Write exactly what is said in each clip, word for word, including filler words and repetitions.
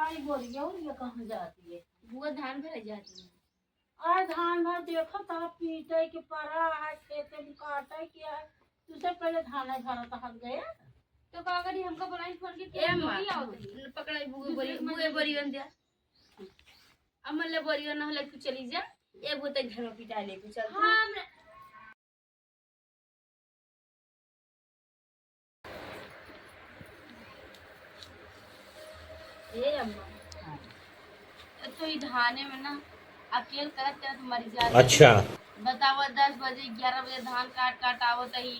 आई बोरिया उरिया कहाँ जाती है? बुआ धान भरे जाती है। आज धान भर देखो तो पीटे के परा है, खेते में काटे के है। तुझे पहले धान भरा तो हट गया। तो का करी, हमका बुलाई फोन के, ए माँ, बोरी आओ तो। पकड़ाई बुए बोरी, बुए बोरी बन दिया। अमल ले बोरी न हले तू चली जा। ए बोते घर में पिटाई ले तू चल। हाँ, हमरा ए अम्मा, हाँ। तो ई धाने में ना अकेल करत करत मर जात। अच्छा। बतावा, दस बजे, ग्यारह बजे धान काट काट आवत ही,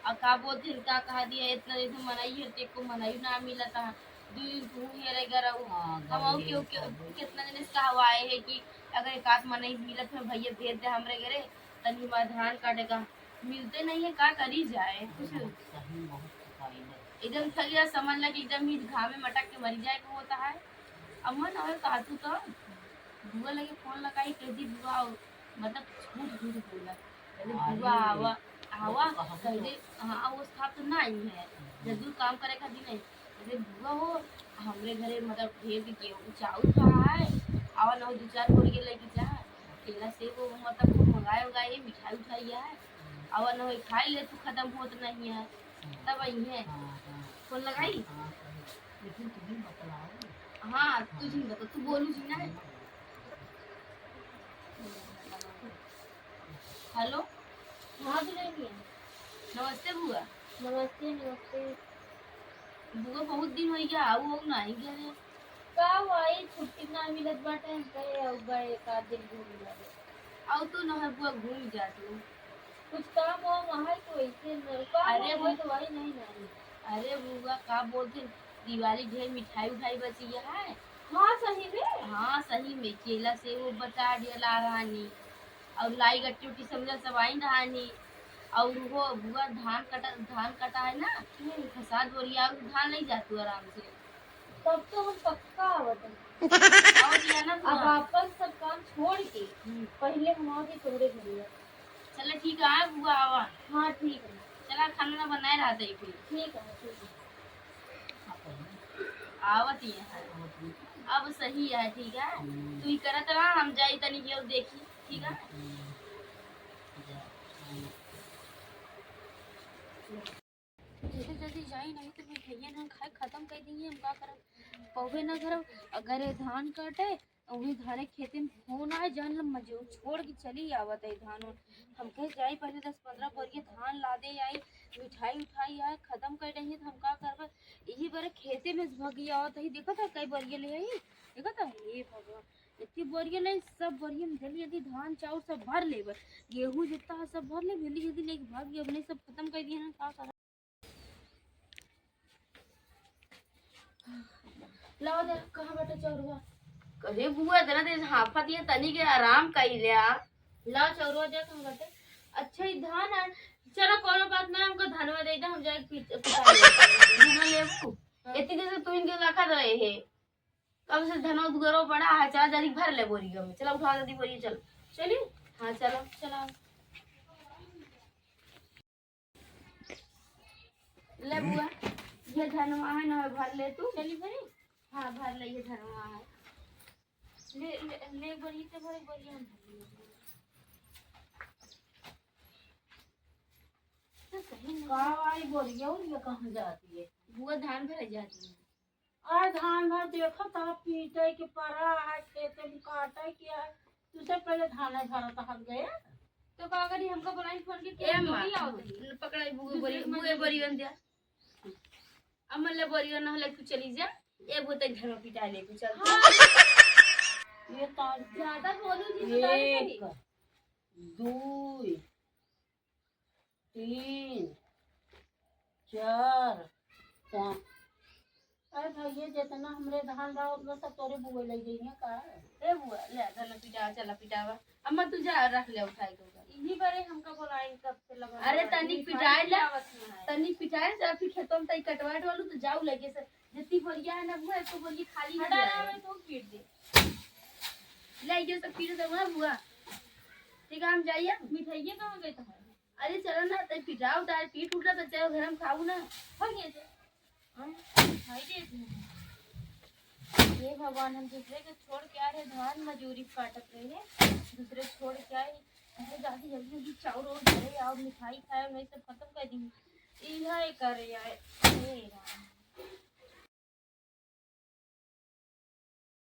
और का बोलते हैं, का कहा दिया, इतना दिन से मनई है, ते को मनई ना मिलत है, दो दिन तू हेरे गरऊ। हाँ, हम और गरीब क्यों, क्यों, है। कितना दिन से कहवाए है कि अगर एक आध मनई मिलत है, भैया भेज दे हमरे घरे, तनी हमार धान काटे का। मिलते नहीं है, का करी जाए कुछ। बहुत सही, बहुत सफाई है। एकदम थक गया, समझ लग एकदम ही घाम में मटक के मरी जाए को होता है। अम्मा ना होए कहा तू तो बुआ लगे फोन लगाई, कह दी बुआ आओ, मतलब झूठ झूठ बोला, कह दी, अरे, बुआ आवा, आवा, बहुत कह दे, हाँ, वो साहब तो ना आई है, हम्म। जदू काम करे खातिर नहीं, कह दे बुआ हो, हमरे घरे मतलब ढेर के गेहूँ चाउर रहा है, आवा ना हो दो चार बोरी के लेके जा, केला सेब वो मतलब कुछ मंगाए उगाए, मिठाई उठाई है, आवा ना हो खाई ले तू, खत्म होत नहीं है, तब आई है। हाँ, हाँ। फोन लगाई? हाँ, हाँ, सही। लेकिन तुम्हें बतलाओ। हाँ, तुझे बता, तू बोलू जी ना। हेलो। हाँ, दुल्हनिया। नमस्ते बुआ। नमस्ते, नमस्ते। बुआ, बहुत दिन होइ गया, आऊ, आऊ ना आई घरे। का हुआ, ई छुट्टी ना मिलत बाटे, हम कहे आऊ बा एक आध दिन घूम जावे। आऊ तो ना है बुआ, घूम जा तू। कुछ काम वाम है तो ऐसे न, काम अरे वाम है बुआ, तो वही नहीं ना है। अरे बुआ, का बोलते, दिवाली ढेर मिठाई उठाई बची है। हाँ, सही में? हाँ, सही में, केला सेब वो बचा दिया ला रहनी। और लाई गट्टी उट्टी सब इधर सब आई रहनी। और वो बुआ धान कटा, धान कटा है ना, हम्म। फसाद बोरिया और धान नहीं जातू आराम से। तब तो हम पक्का आवत हन। और क्या ना अब बुआ? आपन सब काम छोड़ के हम्म। पहले हम आके तोरे घरे आए। चला ठीक है, आ बुआ आवा। हाँ, ठीक है। चला खाना ना बनाए रहते ही फिर। ठीक है, ठीक है। आवत ही है। अब सही है, ठीक है। हम्म। तू ही करत रहा, हम जाई तनी केहू देखी, ठीक है। हम्म। जल्दी जल्दी जाई, नहीं तो मैं भैया ना खाए खत्म कर देंगे, हम का करब? पौवे ना करब, अगर ये धान काटे, वही धारे खेते में फोन आए, जान लो मजो छोड़ के चली आवत है धान उन। हम कहे जाई पहले दस पन्द्रह बोरिया धान लादे आई, मिठाई उठाई आए, खत्म कर देंगे तो हम का करबे? यही बारे खेते में से भगी आवत है, देखत है कई बोरिया ले आई, देखत है, हे भगवान, इतनी बोरिया ले, सब बोरिया में जल्दी जल्दी धान चाउर सब भर लेबे, गेहूँ जितना है सब भर लेबे, जल्दी जल्दी लेके भाग गई, अपने सब खत्म कर दिए ना, का करब? लाओ दे, कहाँ बाटे चौरवा? अरे बुआ, इतना देर हाफत ये तनी के आराम कई ले आ। लाओ चौरवा जा, कहाँ बाटे? अच्छा, ई धान है। चलो, कोनो बात ना, हमको धनवा दे दे, हम जाए पी-, पिटा लेते हैं। धनवा लेबू? हाँ। इतनी देर से तू इनके रखत रहे है। कब से धनवा दुगरो पड़ा है, चला जल्दी भर ले बोरिया में। चला उठा जल्दी बोरिया, चल। चली? हाँ, चलो। चला। ले बुआ, ये धनवा है ना, भर ले तू। चली भरी? हाँ, भर ले, ये धनवा है। ले, ले, ले बोरिया तो भर, बोरिया में भर ले। तो सही में। का आई बोरिया, उरिया कहाँ जाती है? बुआ धान भरे जाती है। आज धान भर देखो, तब पीटे के परा है, खेते में काटे के है। तुझे पहले धान भरा तो हट गया। तो का करी, हमका बोलाई फोन के, ए माँ, बोरी आओ तनी। पकड़ाई बुए बोरी, दूसरे बुए बोरी बन दिया। अमल ले बोरी न हले, तू चली जा। ए बोते घर में पिटा ले, तू चल। हाँ। ये तो ज्यादा बोलू जी, तो तारी एक, करी। दुई, तीन, चार, पाँच। अरे भैया, जितना हमरे धान रहा, उतना सब तोरे बुए ले जइहे का? ए बुआ, ले, चला पिटावा, चला पिटावा। अम्मा, तू जा, रख ले उठाई के ओकर। इही बारे हमका बोलाई, कब से लगा अरे, हुआ है। तनिक पिटाई ले, आवत ना है। तनिक पिटाई ले, फिर खेतों में तई कटवा वालू, तो जाऊ लगे से। जितनी बोरिया है ना बुआ, एको बोरिया खाली ना हटा रहा जाए। है, तो पीट दे। ले, ये सब पीट दे ना बुआ। ठीक है, हम जाइए। मिठाइये कहाँ गए तुम्हारे? अरे चलो ना, तई पिटाओ, तार पीठ उठला तो चलो घर में खाऊ ना। हो गया तो। हाँ? खाई दे तू। ये भगवान, हम दूसरे के छोड़ के आए रहे, धान मजूरी काटत रहे, दूसरे छोड़ के आए। अरे दादी, जल्दी जल्दी चाउर और धरे, और मिठाई खाए, वही सब खत्म कर दी। इहे करे आए। हे राम।